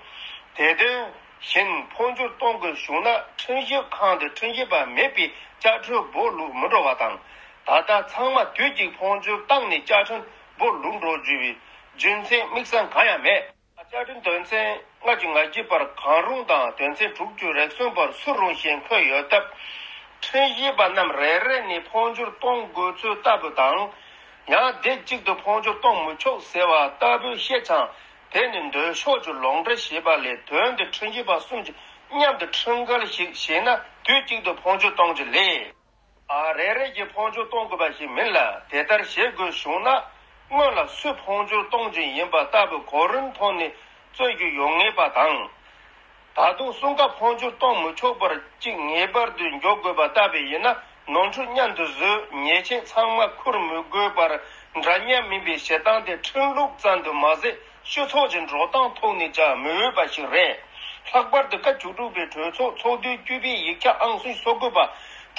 དེ་དོན་བཞིན་འཕོ་འགྱུར་གཏོང་དགོས་བྱུང་ན་ཁྲིམས་ཞིབ་ཁང་དུ་ཁྲིམས་ཞིབ་པ་མེད་པའི་བཅའ་ཁྲིམས་སྦོ་ལུག་མི་འགྲོ་བ་དང་། ད་ལྟ་ཚང་མ་དུས་གཅིག་འཕོ་འགྱུར་བཏང་ནས་བཅའ་ཁྲིམས་སྦོ་ལུག་འགྲོ་རྒྱུ་བའི་རྒྱུ་མཚན་དམིགས་བསལ་གང་ཡང་མེད། བཅའ་ཁྲིམས་དོན་ཚན་ལྔ་བཅུ་ང་བརྒྱད་པར་གང་རུང་དང་དོན་ཚན་དྲུག་ཅུ་རེ་གསུམ་པར་སུ་རུང་ཞེས་འཁོད་ཡོད་སྟབས། ཁྲིམས་ཞིབ་པ་རྣམས་རེ་རེ་ནས་འཕོ་འགྱུར་གཏོང་དགོས་ཚུལ་ལྟ་བུ་དང་། ཡང་སྡེབ་གཅིག་ཏུ་འཕོ་འགྱུར་གཏོང་མི་ཆོག་ཟེར་བ་ལྟ་བུ་བཤད་ཀྱང་། དེ་ནི་འདོད་ཕྱོགས་ཀྱི་ལུང་འདྲེན་བྱས་པ་ལས་དོན་དུ་ཁྲིམས་ཞིབ་པ་གསུམ་གྱིས་མཉམ་དུ་ཁྲིམས་འགལ་ཞིག་བྱས་ན་དུས་གཅིག་ཏུ་འཕོ་འགྱུར་གཏོང་རྒྱུ་ལས། ཨ། རེ་རེ་བཞིན་འཕོ་འགྱུར་གཏོང་དགོས་པ་ཞིག་མིན་ལ། དེ་ལྟར་བྱེད་དགོས་བྱུང་ན་སྔོན་ལ་སུས་འཕོ་འགྱུར་གཏོང་རྒྱུ་ཡིན་པ་ལྟ་བུ་གོ་རིམ་ཐོག་ནས་རྩོད་རྒྱུ་ཡོད་ངེས་པ་དང་། ད་དུང་གསུམ་ཀ་འཕོ་འགྱུར་གཏོང་མི་ཆོག་པར་གཅིག་ངེས་པར་དུ་འཇོག་དགོས་པ་ལྟ་བུ་ཡིན་ན་ནོར་འཁྲུལ་མཉམ་དུ་བཟོས། ཉེས་ཆད་ཚང་མ་འཁུར་མི་དགོས་པར་འདྲ་མཉམ་མིན་པའི་བྱེད་སྟངས་དེ་ཁྲིམས་ལུགས་ཙམ་དུ་མ་ཟད། སྤྱི་ཚོགས་ཀྱི་འགྲོ་སྟངས་ཐོག་ནས་ཀྱང་མི་འོས་པ་ཞིག་རེད། ལྷག་པར་དུ་སྐབས་བཅུ་དྲུག་པའི་གྲོས་ཚོགས་ཚོགས་དུས་བཅུ་པའི་ཡིག་ཆ་ཨང་སུམ་ཅུ་སོ་དགུ་པ།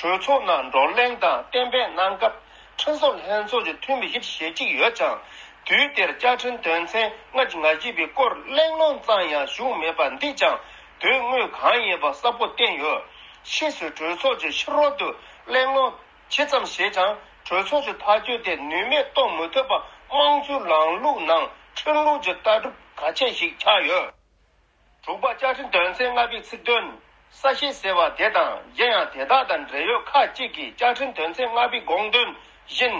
གྲོས་ཚོགས་ནང་བགྲོ་གླེང་དང་གཏན་འབེབས་གནང་སྐབས་ཁྲིམས་བཟོ་ལྷན་ཚོགས་ཀྱི་འཐུས་མི་བཞི་བཅུ་ཞེ་གཅིག་ཡོད་ཀྱང་། དུས་དེར་བཅའ་ཁྲིམས་དོན་ཚན་ལྔ་བཅུ་ང་བཞི་པའི་སྐོར་གླེང་སློང་ཙམ་ཡང་བྱུང་མེད་པ་འདིས་ཀྱང་དོན་དངོས་གང་ཡིན་པ་གསལ་པོ་བསྟན་ཡོད། ཕྱིས་སུ་གྲོས་ཚོགས་ཀྱི་ཕྱི་རོལ་དུ་གླེང་སློང་ཇི་ཙམ་བྱས་ཀྱང་གྲོས་ཚོགས་ཀྱི་ཐག་གཅོད་དེ་ནུས་མེད་གཏོང་མི་ཐུབ་པ་དམངས་གཙོའི་ལམ་ལུགས་ནང་ཁྲིམས་ལུགས་ཀྱི་ལྟ་གྲུབ་གལ་ཆེན་ཞིག་ཆགས་ཡོད། དྲུག་པ། བཅའ་ཁྲིམས་དོན་ཚན་ལྔ་པའི་ཚིག་དོན། གསལ་བཤད་ཟེར་བ་དེ་དང་། གཞན་ཡང་དེ་དག་དང་འབྲེལ་ཡོད་ཁག་ཅིག་གིས་བཅའ་ཁྲིམས་དོན་ཚན་ལྔ་པའི་དགོངས་དོན་བཞིན་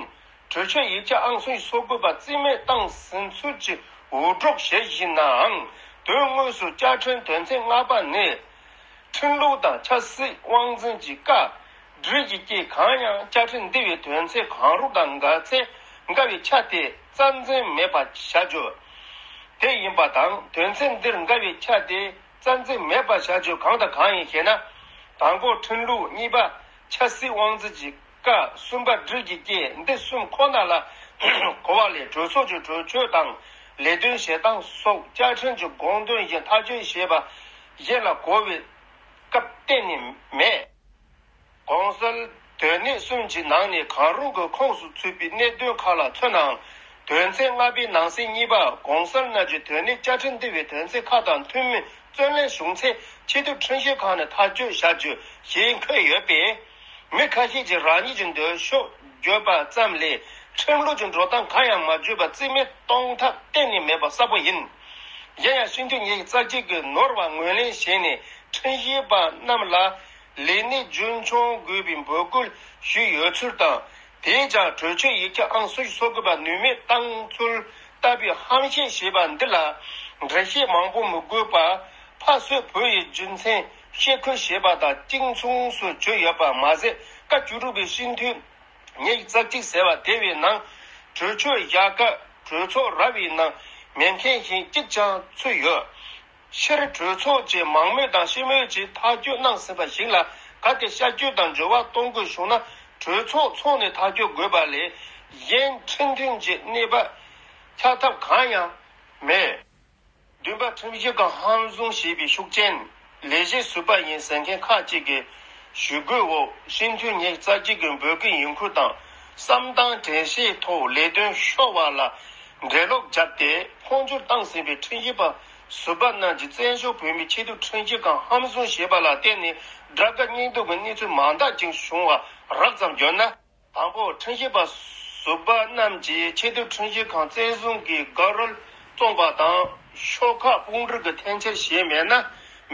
གྲོས་ཆོད་ཡིག་ཆ་ཨང་སོ་སོ་དགུ་པ་རྩིས་མེད་བཏང་ཟིན་ཚུལ་གྱི་འུར་སྒྲོག་བྱེད་བཞིན་ནའང་། དོན་དངོས་སུ་བཅའ་ཁྲིམས་དོན་ཚན་ལྔ་པ་ནི། ཁྲིམས་ལུགས་དང་ཆབ་སྲིད་དབང་འཛིན་གྱི་བཀའ། སྒྲིག་གཞི་བཅས་གང་ཡང་བཅའ་ཁྲིམས་འདི་བའི་དོན་ཚན་གང་རུང་དང་འགལ་ཚེ། འགལ་བའི་ཆ་དེ་རྩ་འཛིན་མེད་པ་བྱ་རྒྱུ་དེ་ཡིན་པ་དང་། དོན་ཚན་འདིར་འགལ་བའི་ཆ་དེ་རྩ་འཛིན་མེད་པ་བྱ་རྒྱུ་གང་དང་གང་ཡིན་ཞེ་ན། དང་པོ་ཁྲིམས་ལུགས། གཉིས་པ་ཆབ་སྲིད་དབང་འཛིན་གྱི་བཀའ། གསུམ་པ་སྒྲིག་གཞི་བཅས། འདི་གསུམ་ཁོ་ན་ལ་གོ་བ་ལས་གྲོས་ཚོགས་ཀྱི་གྲོས་ཆོད་དང་ལས་དོན་བྱེད་སྟངས་སོགས་བཅའ་ཁྲིམས་ཀྱི་དགོངས་དོན་བཞིན་ཐག་གཅོད་བྱེད་པ་གཞན་ལ་གོ་བའི་སྐབས་གཏན་ནས་མེད། གོང་གསལ་དོན་གནད་གསུམ་གྱི་ནང་ནས་གང་རུང་གི་ཁོངས་སུ་ཚུད་པའི་གནད་དོན་ཁག་ལ་མཚོན་ནའང་། དོན་ཚན་ལྔ་པའི་ནང་གསེས་གཉིས་པ་གོང་གསལ་རྣམས་ཀྱི་དོན་གནད་བཅའ་ཁྲིམས་འདི་བའི་དོན་ཚན་ཁག་དང་མཐུན་མིན་རྩོད་ལེན་བྱུང་ཚེ། ཆེས་མཐོའི་ཁྲིམས་ཞིབ་ཁང་ནས་ཐག་གཅོད་བྱ་རྒྱུ་ཞེས་འཁོད་ཡོད་པས། མི་ཁ་ཤས་ཀྱིས་རང་ཉིད་ཀྱི་འདོད་ཕྱོགས་བརྗོད་པ་ཙམ་ལས་ཁྲིམས་ལུགས་ཀྱི་འགྲོ་སྟངས་གང་ཡང་མ་བརྗོད་པར་རྩིས་མེད་གཏོང་ཐབས་གཏན་ནས་མེད་པ་གསལ་པོ་ཡིན། གཞན་ཡང་སྤྱི་འཐུས་ཉི་ཤུ་རྩ་གཅིག་གིས་ནོར་བ་ངོས་ལེན་བྱས་ནས་ཁྲིམས་ཞིབ་པ་རྣམས་ལ་ལས་གནས་རྒྱུན་འཁྱོངས་དགོས་པའི་འབོད་སྐུལ་ཞུས་ཡོད་ཚུལ་དང་། དེས་ཀྱང་གྲོས་ཆོད་ཡིག་ཆ་ཨང་སོ་སོ་དགུ་པ་ནུས་མེད་བཏང་ཚུལ་ལྟ་བུའི་ཧམ་བཤད་བྱས་པ་འདི་ལ་འགྲེལ་བཤད་མང་པོ་མི་དགོས་པར། ཕ་སོད་བུ་ཡི་རྒྱུ་མཚན་ཤེས་ཁུལ་བྱས་པ་དང་གཅིག་མཚུངས་སུ་བརྗོད་ཡོད་པ་མ་ཟད། སྐབས་བཅུ་དྲུག་པའི་སྤྱི་འཐུས་ཉི་ཤུ་རྩ་གཅིག་ཟེར་བ་དེ་བའི་ནང་གྲོས་ཆོད་བཞག་སྐབས་གྲོས་ཚོགས་ར་བའི་ནང་མེད་མཁན་ཞིག་གཅིག་ཀྱང་ཚུད་ཡོད། སྤྱིར་གྲོས་ཚོགས་ཀྱི་མང་མོས་དང་སྤྱི་མོས་ཀྱིས་ཐག་གཅོད་གནང་ཟིན་པ་ཞིག་ལ་གལ་ཏེ་ཤར་བསྐྱོད་དང་འགྱུར་བ་གཏོང་དགོས་བྱུང་ན། གྲོས་ཚོགས་ཚོགས་ནས་ཐག་གཅོད་དགོས་པ་ལས་གཞན་ཁྲིམས་མཐུན་གྱི་གནས་བབ་ཆགས་ཐབས་གང་ཡང་མེད། བདུན་པ། ཁྲིམས་ཞིབ་ཁང་ཧམ་བཟུང་བྱས་པའི་ཤུགས་རྐྱེན། ལས་བྱེད་ཟུར་པ་ཡིན་ཟེར་མཁན་ཁག་ཅིག་གིས་ཞུ་སྐུལ་འོག་སྤྱི་འཐུས་ཉི་ཤུ་རྩ་གཅིག་གི་འབོད་སྐུལ་ཡིན་ཁུལ་དང་བསམ་སྟངས་དྲན་ཤེས་ཐོག་ལས་དོན་ཤོར་བ་ལ་འགྲེལ་ལོག་བརྒྱབ་སྟེ་འཕོ་འགྱུར་བཏང་ཟིན་པའི་ཁྲིམས་ཞིབ་པ་ཟུར་པ་རྣམས་ཀྱིས་བཙན་བྱོལ་བོད་མིའི་ཆེས་མཐོའི་ཁྲིམས་ཞིབ་ཁང་ཧམ་བཟུང་བྱས་པ་ལ་བརྟེན་ནས་དགྲ་དགའ་གཉེན་སྡུག་གི་གནས་ཚུལ་མང་དག་ཅིག་བྱུང་བ་རགས་ཙམ་བརྗོད་ན། དང་པོ། ཁྲིམས་ཞིབ་པ་ཟུར་པ་རྣམས་ཀྱིས་ཆེས་མཐོའི་ཁྲིམས་ཞིབ་ཁང་བཙན་བཟུང་གིས་རྒོལ་རོལ་བཙོང་པ་དང་ཤོག་ཁག་དཔུང་སྒྲིག་གིས་འཐེན་འཁྱེར་བྱས་མེད་ན།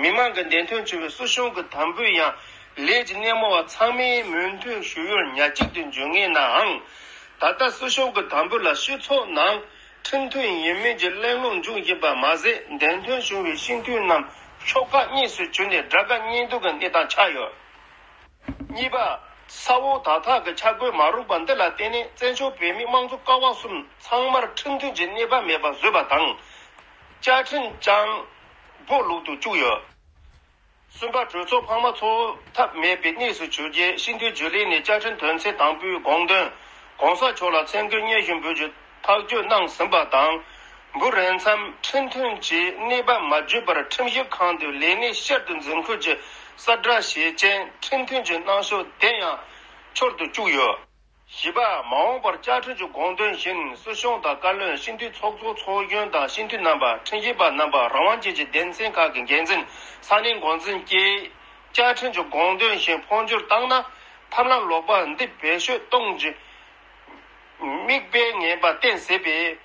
མི་མང་གི་བདེན་དོན་ཆེ་བའི་སྲིད་གཞུང་གི་དམ་འབུལ་ཡང་ལས་ཀྱི་སྣེ་མོ་བ་ཚང་མས་མོས་མཐུན་ཞུ་ཡུལ་ཉག་གཅིག་ཏུ་འཇུག་ངེས་ནའང་། ད་ལྟ་སྲིད་གཞུང་གི་དམ་འབུལ་ལ་སྤྱི་ཚོགས་ནང་ཁྲིམས་མཐུན་ཡིན་མིན་གྱི་གླེང་སློང་འབྱུང་བཞིན་པ་མ་ཟད། བདེན་དོན་ཞུ་བའི་སྤྱི་འཐུས་རྣམས་ཤོག་ཁག་གཉིས་སུ་གྱུར་ནས་དགྲ་དགའ་གཉེན་སྡུག་གི་གནས་སྟངས་ཆགས་ཡོད། གཉིས་པ། ས་འོག་དར་ཐག་གི་འཆར་འགོད་མ་རུངས་པ་འདི་ལ་བརྟེན་ནས་བཙན་བྱོལ་བོད་མིའི་དམངས་གཙོ་ཀ་བ་གསུམ་ཚང་མར་ཁྲིམས་མཐུན་གྱི་གནས་བབ་མེད་པ་བཟོས་པ་དང་། བཅའ་ཁྲིམས་ཀྱང་སྦོ་ལུག་ཏུ་བཅུག་ཡོད། གསུམ་པ། གྲོས་ཚོགས་འཕར་མ་ཚོགས་ཐབས་མེད་པའི་གནས་སུ་གྱུར་རྗེས་སྤྱི་འཐུས་རྒྱུན་ལས་ནས་བཅའ་ཁྲིམས་དོན་ཚན་དང་པོའི་དགོངས་དོན་གོང་ས་མཆོག་ལ་མཚན་འཁོད་སྙན་ཞུ་འབུལ་རྒྱུ་ཐག་གཅོད་གནང་ཟིན་པ་དང་། འབུ་རན་མཚམས་ཁྲིམས་མཐུན་གྱི་གནས་བབ་མ་བརྗོད་པར་ཁྲིམས་ཞིབ་ཁང་དུ་ལས་གནས་ཕྱིར་དུ་འཛིན་ཁུལ་གྱི་གསལ་བསྒྲགས་བྱེད་ཅིང་། ཁྲིམས་མཐུན་གྱི་གནང་ཕྱོགས་དེ་ཡང་འཁྱོར་དུ་བཅུག་ཡོད། བཞི་པ། མ་འོངས་པར་བཅའ་ཁྲིམས་ཀྱི་དགོངས་དོན་བཞིན་སྲིད་སྐྱོང་དང་བཀའ་བློན། སྤྱི་འཐུས་ཚོགས་གཙོ་ཚོགས་གཞོན་དང་སྤྱི་འཐུས་རྣམ་པ། ཁྲིམས་ཞིབ་པ་རྣམ་པ། རང་དབང་ཅན་གྱི་སྡེ་ཚན་ཁག་གི་འགན་འཛིན། ས་གནས་འགོ་འཛིན་བཅས་བཅའ་ཁྲིམས་ཀྱི་དགོངས་དོན་བཞིན་འཕོ་འགྱུར་བཏང་ན། ཐབས་ལམ་ལོག་པ་འདི་བེད་སྤྱོད་གཏོང་རྒྱུ་མིག་དཔེ་ངན་པ་བསྟན་སྲིད་པས།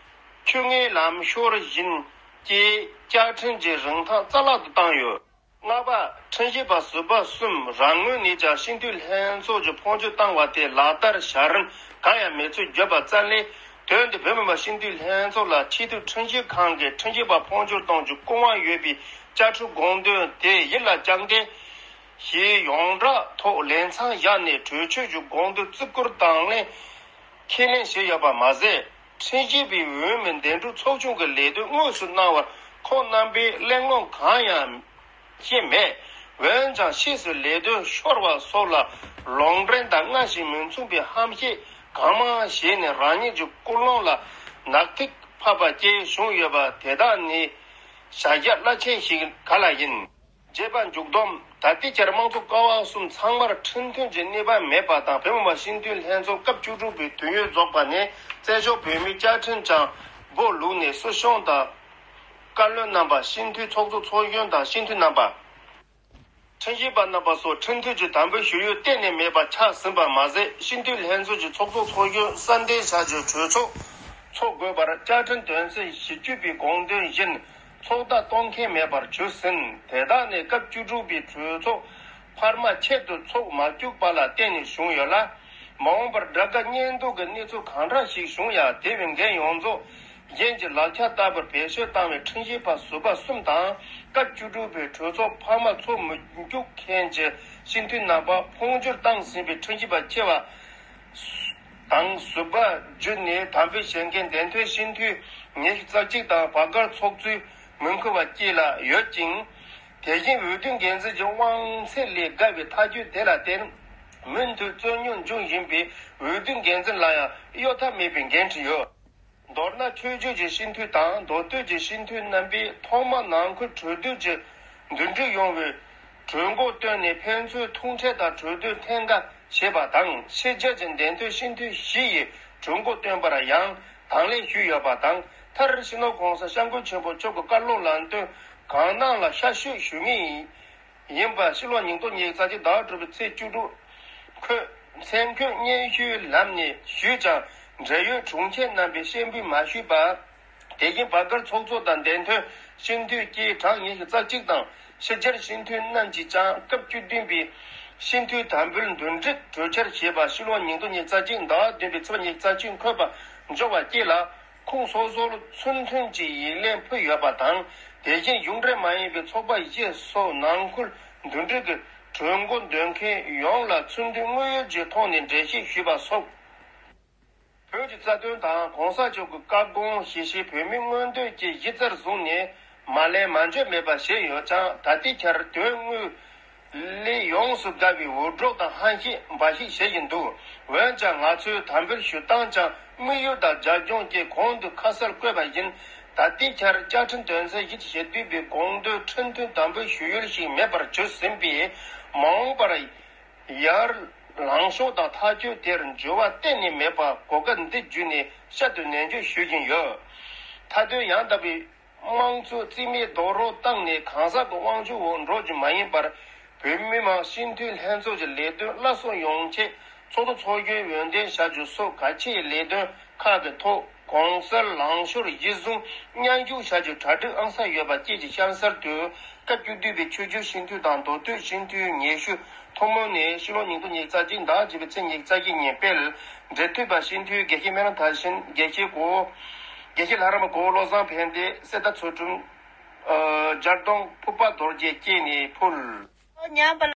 ཁྱོད་ངའི་ལམ་ཤོར་བཞིན་གྱི་བཅའ་ཁྲིམས་ཀྱི་རིན་ཐང་རྩ་བརླག་ཏུ་བཏང་ཡོད། ལྔ་པ། ཁྲིམས་ཞིབ་པ་ཟུར་པ་གསུམ་རང་ངོས་ནས་ཀྱང་སྤྱི་འཐུས་ལྷན་ཚོགས་ཀྱིས་འཕོ་འགྱུར་བཏང་བ་དེ་ལག་བསྟར་བྱ་རིན་གང་ཡང་མེད་ཚུལ་བརྗོད་པ་ཙམ་ལས། དོན་དུ་བོད་མི་མང་སྤྱི་འཐུས་ལྷན་ཚོགས་ལ་ཆེས་མཐོའི་ཁྲིམས་ཞིབ་ཁང་གིས་ཁྲིམས་ཞིབ་པ་འཕོ་འགྱུར་གཏོང་རྒྱུའི་སྐུ་དབང་ཡོད་པའི་བཅའ་ཁྲིམས་དགོངས་དོན་དེ་ཡིད་ལ་བཅངས་ཏེ། ཞེས་ཡོངས་གྲགས་ཐོག་ལས་མཚམས་བཞག་ནས་གྲོས་ཆོད་ཀྱི་དགོངས་དོན་བརྩི་བཀུར་དང་ལེན། ཁས་ལེན་བྱས་ཡོད་པ་མ་ཟད། ཁྲིམས་ཞིབ་པའི་འོས་མི་འདེམས་སྒྲུག་ཚོགས་ཆུང་གི་ལས་དོན་དངོས་སུ་གནང་བར་ཁོང་རྣམ་པས་གླེང་སློང་གང་ཡང་བྱས་མེད། འོན་ཀྱང་ཕྱིས་སུ་ལས་དོན་ཤོར་བ་སོགས་ལ་ལུང་འདྲེན་དང་སྔ་ཕྱི་མི་མཚུངས་པའི་ཧམ་བཤད་གང་མང་བྱས་ནས་རང་ཉིད་ཀྱི་ཀུན་སློང་ལ་ནག་ཐིག་ཕབ་པ་བཅས་བྱུང་ཡོད་པ་དེ་དག་ནི་བྱ་བཞག་རླབས་ཆེན་ཞིག་ག་ལ་ཡིན། བརྗེད་པ་མཇུག་བསྡོམས། ད་ལྟའི་ཆར་དམངས་གཙོ་ཀ་བ་གསུམ་ཚང་མར་ཁྲིམས་མཐུན་གྱི་གནས་བབ་མེད་པ་དང་། བོད་མི་མང་སྤྱི་འཐུས་ལྷན་ཚོགས་སྐབས་བཅུ་དྲུག་པའི་དུས་ཡུན་རྫོགས་པ་ནས་བཙན་བྱོལ་བོད་མིའི་བཅའ་ཁྲིམས་ཀྱང་སྦོ་ལུག་ནས་སྲིད་སྐྱོང་དང་བཀའ་བློན་རྣམ་པ། སྤྱི་འཐུས་ཚོགས་གཙོ་ཚོགས་གཞོན་དང་སྤྱི་འཐུས་རྣམ་པ། ཁྲིམས་ཞིབ་པ་རྣམ་པ་སོགས་ཁྲིམས་མཐུན་གྱི་དམ་འབུལ་ཞུ་ཡུལ་གཏན་ནས་མེད་པ་ཆགས་ཟིན་པ་མ་ཟད། སྤྱི་འཐུས་ལྷན་ཚོགས་ཀྱི་ཚོགས་གཙོ་ཚོགས་གཞོན་གསར་འདེམས་བྱ་རྒྱུའི་གྲོས་ཚོགས་འཚོགས་དགོས་པར་བཅའ་ཁྲིམས་དོན་ཚན་བཞི་བཅུ་པའི་དགོངས་དོན་བཞིན་ ཚོགས་བརྡ་གཏོང་མཁན་མེད་པར་གྱུར་ཟིན། དེ་དག་ནི་སྐབས་བཅུ་དྲུག་པའི་གྲོས་ཚོགས་འཕར་མ་ཆེད་དུ་ཚོགས་མ་བཅུག་པ་ལ་བརྟེན་ནས་བྱུང་ཡོད་ལ། མ་འོངས་པར་དགྲ་དགའ་གཉེན་སྡུག་གི་གནས་ཚུལ་གང་འདྲ་ཞིག་བྱུང་ཡང་། དེ་བས་འགན་ཡོངས་རྫོགས་གཞན་གྱི་ལག་ཆ་ལྟ་བུར་བེད་སྤྱོད་བཏང་བའི་ཁྲིམས་ཞིབ་པ་ཟུར་པ་གསུམ་དང་། སྐབས་བཅུ་དྲུག་པའི་གྲོས་ཚོགས་འཕར་མ་ཚོགས་མི་འཇུག་མཁན་གྱི་སྤྱི་འཐུས་རྣམ་པ་འཕོ་འགྱུར་བཏང་ཟིན་པའི་ཁྲིམས་ཞིབ་པ་ཆེ་བ་དང་ཟུར་པ་བརྒྱུད་ནས་དམ་འབུལ་བྱེད་མཁན་བདེན་དོན་སྤྱི་འཐུས་ཉི་ཤུ་རྩ་གཅིག་དང་བར་བརྒལ་ཚོགས་གཙོའི་མིང་འཁུར་བ་བཅས་ལ་ཡོད་ཅིང་། དེ་བཞིན་འོས་བསྡུ་འགན་འཛིན་གྱི་དབང་ཚད་ལས་བརྒལ་བའི་ཐག་གཅོད་དེ་ལ་བརྟེན། མུ་མཐུད་རྩོད་རྙོག་འབྱུང་བཞིན་པའི་འོས་བསྡུ་འགན་འཛིན་ལ་ཡང་གཡོལ་ཐབས་མེད་པའི་འགན་འཁྲི་ཡོད། མདོར་ན། ཆོས་བརྒྱུད་ཀྱི་སྤྱི་འཐུས་དང་མདོ་སྟོད་ཀྱི་སྤྱི་འཐུས་རྣམ་པས་ཐོག་མ་ནང་ཁུལ་གྲོས་བསྡུར་གྱིས་འདུམ་འགྲིག་ཡོང་བའི་གྲོས་འགོ་བཏོན་ནས། ཕན་ཚུན་ཐུག་འཕྲད་དང་གྲོས་བསྡུར་ཐེངས་འགའ་བྱས་པ་དང་། ཕྱི་རྒྱལ་གྱི་བདེན་དོན་སྤྱི་འཐུས་བཞི་ཡིས་གྲོས་འགོ་བཏོན་པར་ཡང་དང་ལེན་ཞུས་ཡོད་པ་དང་། མཐར་སྤྱི་ནོར་༸གོང་ས་༸སྐྱབས་མགོན་ཆེན་པོ་མཆོག་གི་བཀའ་སློབ་ལམ་སྟོན་གང་གནང་ལ་ཤར་བསྐྱོད་ཞུ་ངེས་ཡིན། ཡིན་པ། ཕྱི་ལོ་ཉིས་སྟོང་ཉི་ཤུ་རྩ་གཅིག་ཟླ་བ་དྲུག་པའི་ཚེས་བཅུ་དྲུག་ཁོས་མཚན་འཁོད་སྙན་ཞུའི་ལམ་ནས་ཞུས་ཀྱང་། འབྲེལ་ཡོད་དྲུང་ཆེ་རྣམ་པས་སྤྱན་འབུལ་མ་ཞུས་པ། དེ་བཞིན་བར་བརྒལ་ཚོགས་གཙོ་དང་བདེན་དོན་སྤྱི་འཐུས་བཅས་གྲངས་ཉི་ཤུ་རྩ་གཅིག་དང་། ཕྱི་རྒྱལ་སྤྱི་འཐུས་རྣམས་ཀྱིས་ཀྱང་སྐབས་བཅུ་བདུན་པའི་སྤྱི་འཐུས་དམ་འབུལ་འདུམ་འགྲིག་གྲོས་འཆར་ཞེས་པ་ཕྱི་ལོ་ཉིས་སྟོང་ཉི་ཤུ་རྩ་གཅིག་ཟླ་བ་བདུན་པའི་ཚེས་པ་ཉི་ཤུ་རྩ་གཅིག་འཁོད་པ་འབྱོར་བ་བཅས་ལ། ཁོང་སོ་སོར་ཚུར་མཐུན་གྱིས་ཡིག་ལན་ཕུལ་ཡོད་པ་དང་། དེ་བཞིན་གཞུང་འབྲེལ་མ་ཡིན་པའི་ཚོགས་པ་བཞི་སོགས་ནང་ཁུལ་འདུམ་འགྲིག་གི་གྲོས་འགོ་འདོན་མཁན་ཡོངས་ལ་ཚུར་འདོན་དངོས་ཡོད་ཀྱི་ཐོག་ནས་འགྲེལ་བཤད་ཞུས་པ་སོགས། བོད་ཀྱི་རྩ་དོན་དང་གོང་ས་མཆོག་གི་བཀའ་དགོངས། གཞིས་བྱེས་བོད་མིའི་མངོན་འདོད་བཅས་གཞི་རྩར་བཟུང་ནས། མ་ལན་མ་འཇོག་མེད་པ་བྱས་ཡོད་ཀྱང་། ད་ལྟའི་ཆར་དོན་དངོས་ལས་ཡོངས་སུ་དགའ་བའི་འུར་སྒྲོག་དང་ཧམ་བཤད་འབའ་ཞིག་བྱེད་བཞིན་འདུག་འོན་ཀྱང་། ང་ཚོའི་དམ་འབུལ་ཞུ་སྟངས་ཀྱང་དམིགས་ཡུལ་དང་རྒྱབ་ལྗོངས་བཅས་གོང་དུ་ཁ་གསལ་བཀོད་པ་བཞིན། ད་ལྟའི་ཆར་བཅའ་ཁྲིམས་དོན་ཚན་བཞི་བཅུ་ཞེ་བདུན་པའི་དགོངས་དོན་ཁྲིམས་མཐུན་དམ་འབུལ་ཞུ་ཡུལ་ཞིག་མེད་པར་གྱུར་ཟིན་པས། མ་འོངས་པར་ཡར་ལངས་ཕྱོགས་དང་ཐག་གཅོད་དེར་འགྱུར་བ་གཏན་ནས་མེད་པ་གོ་སྐབས་འདི་བརྒྱུད་ནས་གསར་དུ་ནན་བརྗོད་ཞུ་བཞིན་ཡོད། མཐའ་དོན་ཡང་དག་པའི་དམངས་གཙོ་རྩིས་མེད་རྡོག་རོལ་བཏང་ནས་གང་ཟག་གི་དབང་ཆ་འོག་འགྲོ་རྒྱུ་མ་ཡིན་པར། བོད་མི་མང་སྤྱི་འཐུས་ལྷན་ཚོགས་ཀྱི་ལས་དོན་སླར་གསོ་ཡོང་ཆེད། ཚོགས་གཙོ་ཚོགས་གཞོན་འོས་འདེམས་བྱ་རྒྱུ་སོགས་གལ་ཆེའི་ལས་དོན་ཁག་གི་ཐོག་གོང་གསལ་ལངས་ཕྱོགས་གཞིར་བཟུང་མཉམ་ཞུགས་བྱ་རྒྱུ་གྲ་སྒྲིག་ཨང་གསར་ཡོད་པ་བཅས་ཀྱི་གཤམ་གསལ་དུ། སྐབས་བཅུ་བདུན་པའི་ཆོས་བརྒྱུད་སྤྱི་འཐུས་དང་མདོ་སྟོད་སྤྱི་འཐུས་ཉི་ཤུ་ཐུན་མོང་ནས་ཕྱི་ལོ་ཉིས་སྟོང་ཉི་ཤུ་རྩ་གཅིག་ཟླ་བ་བརྒྱད་པའི་ཚེས་ཉི་ཤུ་རྩ་གཅིག་ཉིན་སྤེལ། འབྲེལ་མཐུད་པ་སྤྱི་འཐུས་དགེ་བཤེས་སྨན་བླ་མཐར་ཕྱིན། དགེ་བཤེས་གོ་དགེ་བཤེས་ལྷ་རམས་པ་གོ་བློ་བཟང་ཕན་བདེ། གསེར་རྟ་ཚུལ་ཁྲིམས། ཨ། རྒྱལ་གདོང་ཕུར་པ་རྡོ་རྗེ་བཅས་ནས་ཕུལ། ཉམས་པ།